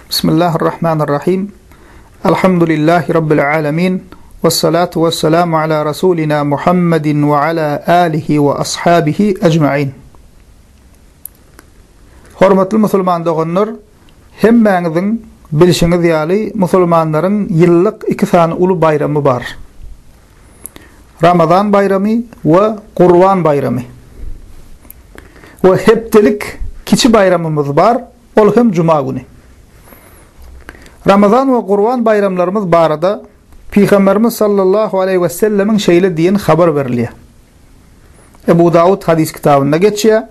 Bismillahirrahmanirrahim. Alhamdulillahi Rabbil alemin. Vessalatu vesselamu ala Rasulina Muhammedin ve ala alihi ve ashabihi ecmain. Hormatly musulman doganlar, hemmäňiziň bilşiňiz ýaly musulmanlaryň ýyllyk iki sany uly baýramy bar. Ramazan baýramy we Gurban baýramy. We hepdelik kiçi baýramymyz bar, ol hem juma güni. Ramazan we Gurban baýramlarymyz barada Pygamberimiz sallallahu aleýhi we sellemiň şeýle diýen habar berilýär. Ebu Dawud hadys kitabynda geçýär.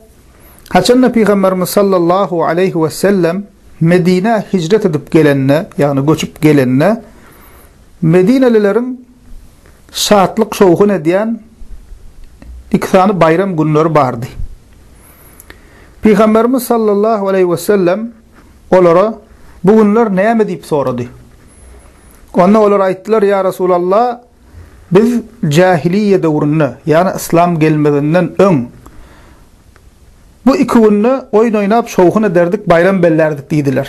Haçanda Pygamberimiz sallallahu aleýhi we sellem Medinä hijret edip gelende, ýagny göçüp gelende, Medinelileriň şatlyk-şowhun edýän iki sany baýram günleri bardy. Pygamberimiz sallallahu aleýhi wesellem olara bu günler näme diýip sorady. Onda olar aýtdylar, Ýa Resulallah, biz jahiliýe döwründe, ýagny yslam gelmezinden öň bu iki günde oýun oýnap şowhun ederdik, baýram bellärdik diýdiler.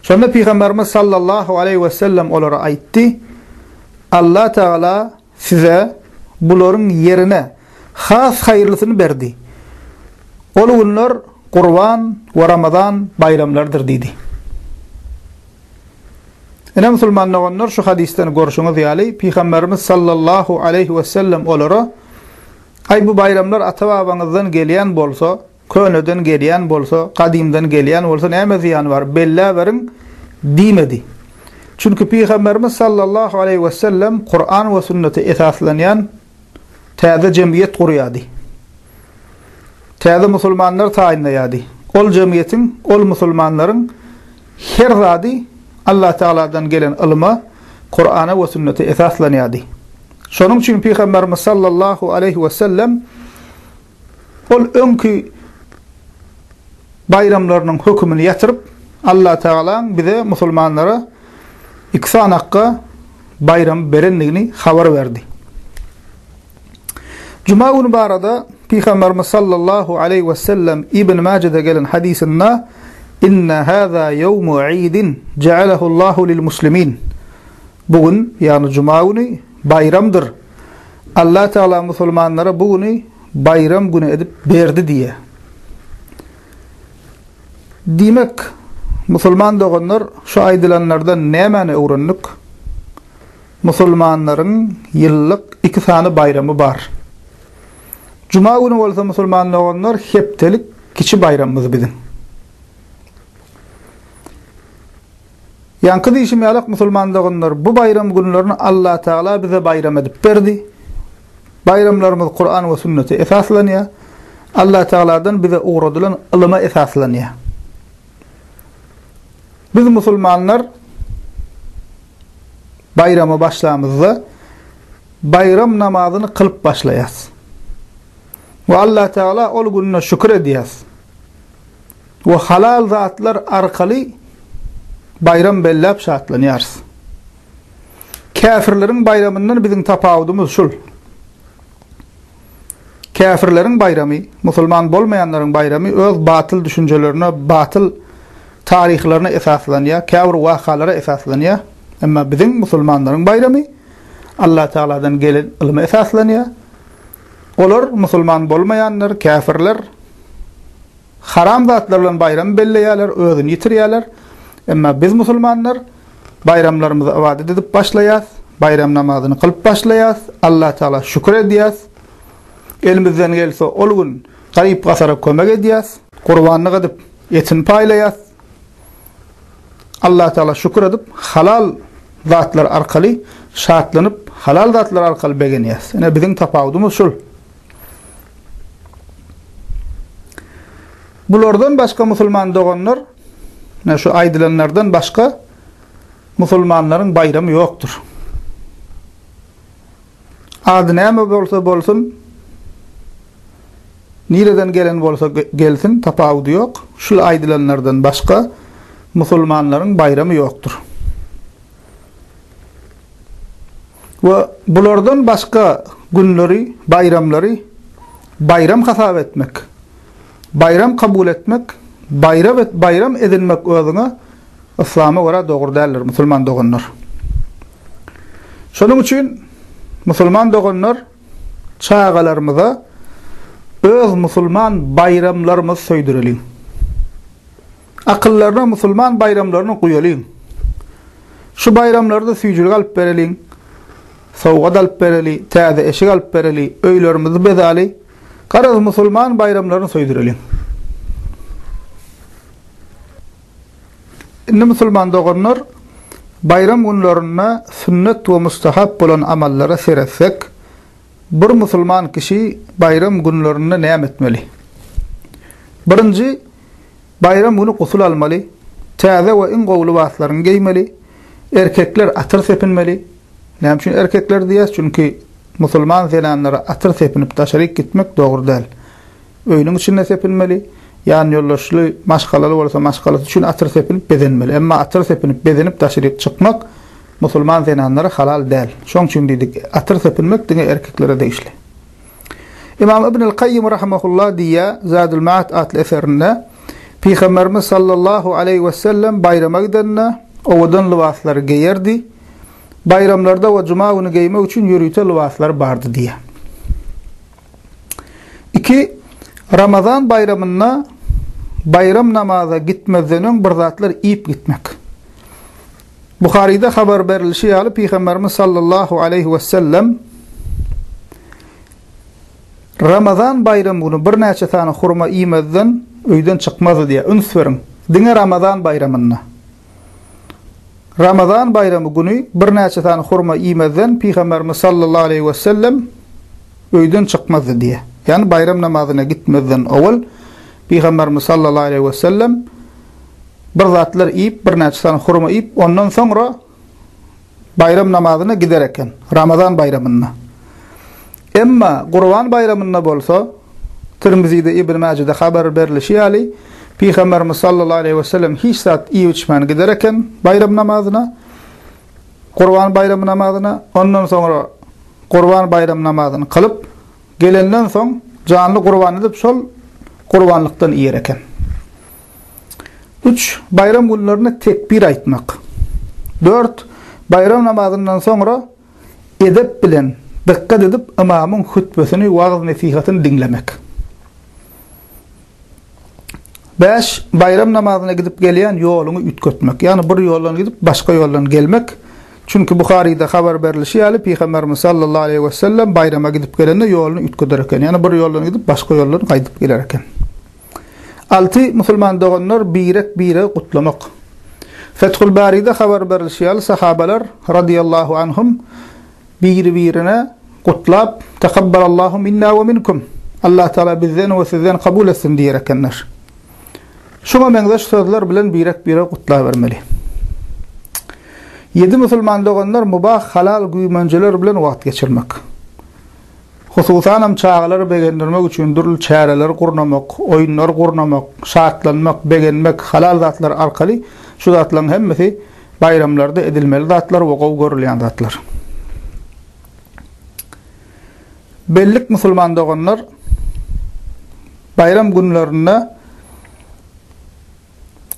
Şonda Pygamberimiz sallallahu aleýhi we sellem olara aýtdy, Allah Tagala size bularyň ýerine has haýyrlysyny berdi. Ol günler Gurban we Ramazan baýramlarydyr diýdi. Ine musulman doganlar şu hadysdan görşüňiz ýaly Pygamberimiz sallallahu aleýhi we sellem olara Aý bu baýramlar ata-babaňyzdan gelýän bolsa, Köneden gelýän bolsa, gadymdan gelýän bolsa näme zyýany bar, belläberiň diýmedi. Çünki Pygamberimiz sallallahu aleýhi wesellem Kuran we sünnete esaslanýan täze jemgyýet gurýardy. Täze musulmanlar taýynlaýardy. Ol jemgyýetiň, ol musulmanlaryň her zady Allah Tagaladan gelen ylyma, Kurana we sünnete esaslanýardy. Şonuň üçin Pygamberimiz sallallahu aleýhi wesellem Ol öňki baýramlarynyň hökümini ýatyryp, Allatagalaň bize, musulmanlara iki sany hakga baýramy berendigini habar berdi. Juma güni barada Pygamberimiz sallallahu aleýhi wesellem Ibn Majede gelen hadysynda Inna haza ýewmu idin ja'alehu Allahu lil muslimin. Bu gün, ýagny juma güni baýramdyr. Allah Tagala musulmanlara bu güni baýram güni edip berdi diýýär. Diýmek, musulman doganlar şu aýdylanlardan nämäni öwrendik? Musulmanlaryň ýyllyk iki sany baýramy bar. Juma güni bolsa musulman doganlar hepdelik kiçi baýramymyz biziň. Ýaňky diýşim ýalak musulman doganlar bu baýram günlerini Allatagala bize baýram edip berdi. Baýramlarymyz Kuran we sünnete esaslanýar. Allatagaladan bize ugradylan ylyma esaslanýar. Biz musulmanlar baýrama başlamyzda baýram namazyny kylyp başlaýas. We Allatagala ol gününe şükür edýäs. We halal zatlar arkaly baýram belläp şatlanýarys. Käfirleriň baýramyndan biziň tapawudymyz şul. Käfirleriň baýramy, musulman bolmaýanlaryň baýramy öz batyl düşünjelerine, batyl taryhlaryna esaslanýar, käbir wakalara esaslanýar. Emma biziň musulmanlaryň baýramy Allah Tagaladan gelen ylyma esaslanýar. Olar musulman bolmaýanlar, käfirler Haram zatlar bilen baýram belleýärler, özüni ýitirýärler. Emma biz musulmanlar baýramlarymyzy ybadat edip başlaýas, baýram namazyny kylyp başlaýas, Allah Tagala şükür edýäs. Elimizden gelse ol gün garyp-gasara kömek edýäs, gurbanlyk edip etini paýlaýas. Allah Tagala şükür edip halal zatlar arkaly şatlanyp, halal zatlar arkaly begenýäs. Ine biziň tapawudymyz şul. Bulardan başga musulman doganlar, ine şu aýdylanlardan başga musulmanlaryň baýramy ýokdur. Ady näme bolsa bolsun, nireden gelen bolsa gelsin, tapawudy ýok. Şul aýdylanlardan başga musulmanlaryň baýramy ýokdur. We bulardan başga günleri, baýramlary baýram hasap etmek, baýram kabul etmek. baýram et, baýram edinmek özüňe yslama görä dogry däldir, musulman doganlar. Şonuň üçin musulman doganlar çagalarymyza öz musulman baýramlarymyzy söýdüreliň. Akyllaryna musulman baýramlaryny guýalyň. Şu baýramlarda süýjülik alyp bereliň, sowgat alyp bereli, täze eşik alyp bereli, öýlerimizi bezäli, garaz musulman baýramlaryny söýdüreliň. Indi musulman doganlar, baýram günlerinde sünnet we mustahap bolan amallara seretsek, bir musulman kişi baýram günlerinde näme etmeli? Birinji, baýram güni gusul almaly, täze we iň gowy lybaslaryňy geýmeli, erkekler atyr sepinmeli. Näme üçin erkekler diýýäs? Çünki musulman zenanlara atyr sepinip daşaryk gitmek dogry däl. Öýüniň içinde sepinmeli, ýanýoldaşly, maşgalaly bolsa maşgalasy üçin atyr sepinip bezenmeli. Emma atyr sepinip, bezenip daşaryk çykmak musulman zenanlara halal däl. Şoň üçin diýdik, atyr sepinmek diňe erkeklere degişli. Ymam Ibn al-Kaýym rahimehullah diýýär, Zadul Maat atly eserinde, Pygamberimiz sallallahu aleýhi wesellem baýrama gidende owadan lybaslary geýerdi. Baýramlarda we juma güni geýmek üçin ýörite lybaslary bardy diýýär. 2. Ramazan baýramynda baýram namaza gitmezden öň bir zatlar iýip gitmek. Buharyda habar berilişi ýaly Pygamberimiz sallallahu aleýhi we sellem Ramazan baýram güni birnäçe sany hurma iýmezden öýden çykmazdy diýýär. Üns beriň. Diňe Ramazan baýramynda. Ramazan baýramy güni birnäçe sany hurma iýmezden Pygamberimiz sallallahu aleýhi we sellem öýden çykmazdy diýýär. Ýagny baýram namazyna gitmezden owal Pygamberimiz sallallahu aleýhi we sellem bir zatlar iýip, birnäçe sany hurma iýip, ondan soňra baýram namazyna gider eken, Ramazan baýramynda. Emma Gurban baýramynda bolsa, Tirmizide, Ibn Mäjede habar berlişi ýaly, Pygamberimiz sallallahu aleýhi we sellem hiç zat iýip-içmän gider eken baýram namazyna, Gurban baýramy namazyna, ondan soňra Gurban baýram namazyny kylyp, gelenden soň janly gurban edip şol gurbanlykdan iýer eken. Üç, baýram günlerinde tekbir aýtmak. Dört, baýram namazyndan soňra edep bilen, dykgat edip ymamyň hutbesini, wagyz-nesihatyny diňlemek. Bäş, baýram namazyna gidip gelýän ýoluňy üýtgetmek. Ýagny bir ýoldan gidip, başga ýoldan gelmek. Çünki Buharyda habar berlişi ýaly, Pygamberimiz sallallahu aleýhi wesellem baýrama gidip gelende ýoluny üýtgeder eken. Ýagny bir ýoldan gidip, başga ýoldan gaýdyp geler eken. Alty, musulman doganlar birek-biregi gutlamak. Fethul Baride habar berlişi ýaly, sahabalar, radyýallahu anhum, biri-birine gutlap, Takabbalallahu minna we minkum, Allah Tagala bizden we sizden kabul etsin diýer ekenler. Şuňa meňzeş sözler bilen birek-biregi gutlabermeli. Ýedi musulman doganlar mubah halal güýmenjeler bilen wagt geçirmek. Hususanam çagalary begendirmek üçin dürli çäreleri gurnamak, oýunlary gurnamak, şatlanmak, begenmek halal zatlar arkaly şu zatlaryň hemmesi baýramlarda edilmeli zatlar we gowy görülýän zatlar. Bellik musulman doganlar baýram günlerinde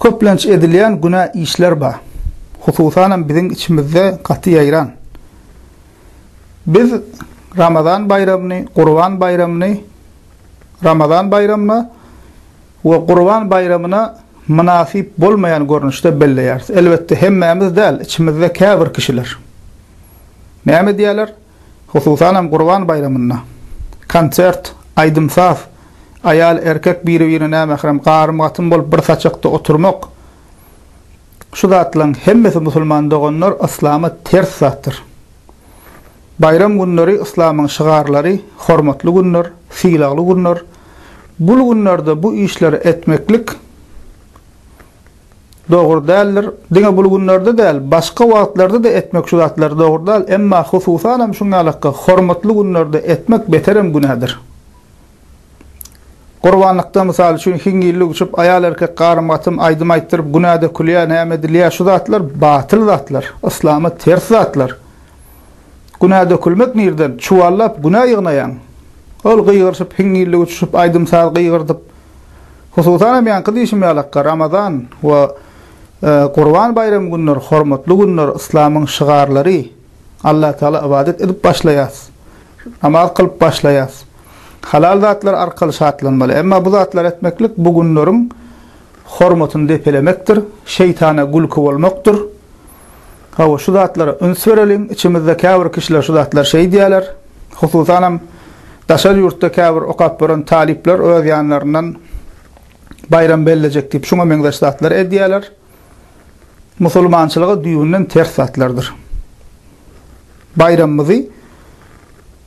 Köplenç edilýän günä işler bar. Hususanam biziň içimizde gaty ýaýran. Biz Ramazan baýramyny, Gurban baýramyny Ramazan baýramyna we Gurban baýramyna mynasyp bolmaýan görnüşde belleýäris. Elbetde hemmämiz däl, içimizde käbir kişiler. Näme edýärler? Hususanam Gurban baýramynda konsert, aýdym-saz, aýal-erkek biri-birine nämährem garym-gatym bolup bir saçakda oturmak, şu zatlaryň hemmesi musulman doganlar yslama ters zatdyr. Baýram günleri yslamyň şygarlary, hormatly günler, sylagly günler. Bul günlerde bu işleri etmeklik Dogry däldir. Diňe bul günlerde däl, başga wagtlarda-da etmek şu zatlary dogry däl, emma hususanam şuň ýalakga hormatly günlerde etmek beterem günädir. Gurbanlykda mysal üçin hiňňillik uçup aýal-erkek garym-gatym aýdym aýtdyryp günä dökülýär, näme edilýär, şu zatlar batyl zatlar, yslama ters zatlar. Günä dökülmek nirden? Çuwallap günä ýygnaýaň. Ol gygyryşyp hiňňillik uçuşyp aýdym-saz gygyrdyp. Hususan hem ýaňky diýşim ýalakka Ramazan we Gurban baýramy günleri hormatly günler, yslamyň şygarlary. Allatagala ybadat edip başlaýas. Namaz kylyp başlaýas. Halal zatlar arkaly şatlanmaly. Emma bu zatlary etmeklik bu günleriň hormatyny depelemekdir, şeýtana gülki bolmakdyr. Hawa, şu zatlara üns bereliň. Içimizde käbir kişiler şu zatlary şeýdýärler. Hususanam daşary ýurtda käbir okap ýören talyplar öz ýanlaryndan baýram bellejek diýip şuňa meňzeş zatlary edýärler. Musulmançylyga düýbünden ters zatlardyr. Baýramymyzy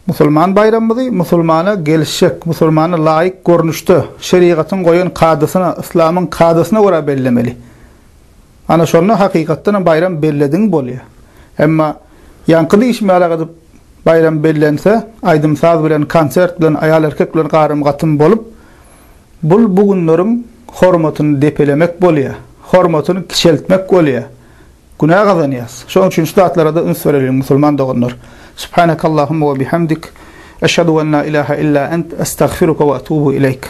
musulman baýramymyzy musulmana gelişjek, musulmana laýyk görnüşde, şerigatyň goýan kadasyna, yslamyň kadasyna görä bellemeli. Ana şonda hakykatdanam baýram bellediň bolýar. Emma ýaňky diýşim ýalak edip baýram bellense, aýdym-saz bilen, konsert bilen, aýal-erkek bilen garym-gatym bolup, bul bu günleriň hormatyny depelemek bolýar, hormatyny kiçeltmek bolýar. Günä gazanýas. Şonuň üçin şu zatlara-da üns bereliň musulman doganlar. Subhanakallahumma we bihamdik, eşhedü en la ilaha illa ent, estagfiruka we etubu ileýk.